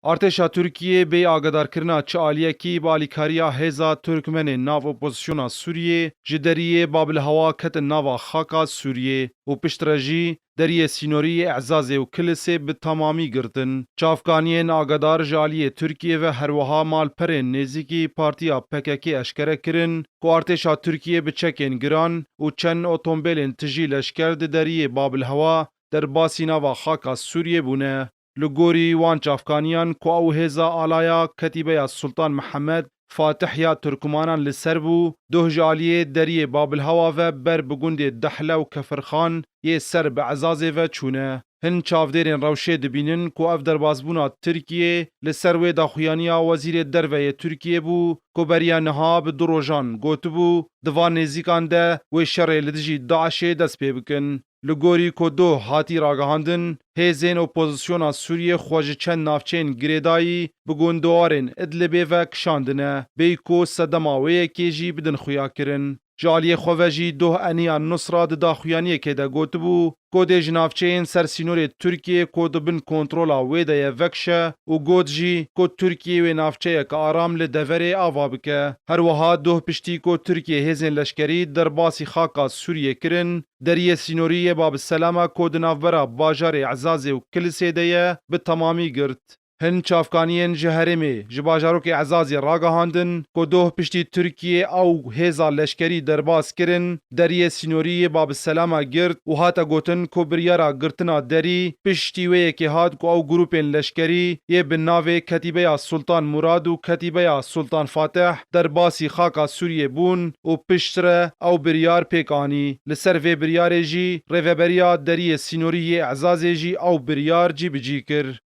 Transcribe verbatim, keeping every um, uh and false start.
Artêşa Tirkiyê bê agadarkirina çi aliyekî bi alîkariya hêza Turkmenên nav opozisyona Sûriyê ji deriyê Babilhewa ketin nava xaka Sûriyê û piştre jî deriyê sînorî yê Ezazê û Kilisê bi temamî girtin. Çavkaniyên agadar ji aliyê Tirkiyê ve herwiha malperên nêzîkî partiya P K K eşkere kirin ku artêşa Tirkiyê bi çekên giran û çend otombêlên tijî leşker di deriyê Babilhewa derbasî nava xaka Sûriyê bûne. Li gorî wan çavkaniyan ku ew hêza alaya Ketîbeya Sultan Mihemed Fatih ya Turkmanan li ser bû, doh ji aliyê deriyê Babilhewa ve ber bi gundê Dehle û Kefirxan yê ser bi Ezazê ve çûne. Hin çavdêrên rewşê dibînin ku ev derbasbûna Tirkiyê li ser wê daxuyaniya Wezîrê Derve yê Tirkiyê bû ku beriya niha bi du rojan gotibû, di van nêzîkan de wê şerê li dijî DAIŞê dest pê bikin. Li gorî ku doh hatî ragihandin, hêzên opozisyona Sûriyê xwe ji çend navçeyên girêdayî bi gundewarên Idlibê ve kişandine, bêyî ku sedema wê yekê jî bidin xuyakirin. Ji aliyê xwe ve jî doh Eniya Nusra di daxuyaniyekê de gotibû, ku dê ji navçeyên ser sînorê Tirkiyê ku di bin kontrola wê de ye vekişe û got jî ku Tirkiye wê navçeyeke aram li deverê ava bike. Her wiha doh piştî ku Tirkiye hêzên leşkerî derbasî xaka Sûriyê kirin, deriyê sînorî yê Bab Selama ku di navbera bajarê Ezazê û Kilisê de ye, bi temamî girt. Hin çavkaniyên ji herêmê ji bajarokê Ezazê ragihandin ku doh piştî Tirkiyê ew hêza leşkerî derbas kirin, deriyê sînorî yê Bab Selama girt û hate gotin ku biryara girtina derî piştî wê yekê hat ku ew grûpên leşkerî yê bi navê Ketîbeya Sultan Murad û Ketîbeya Sultan Fatih derbasî xaka Sûriyê bûn û piştre ew biryar pêk anî. Li ser vê biryarê jî Rêveberiya Deriyê Sînorî yê Ezazê jî ew biryar cîbicî kir.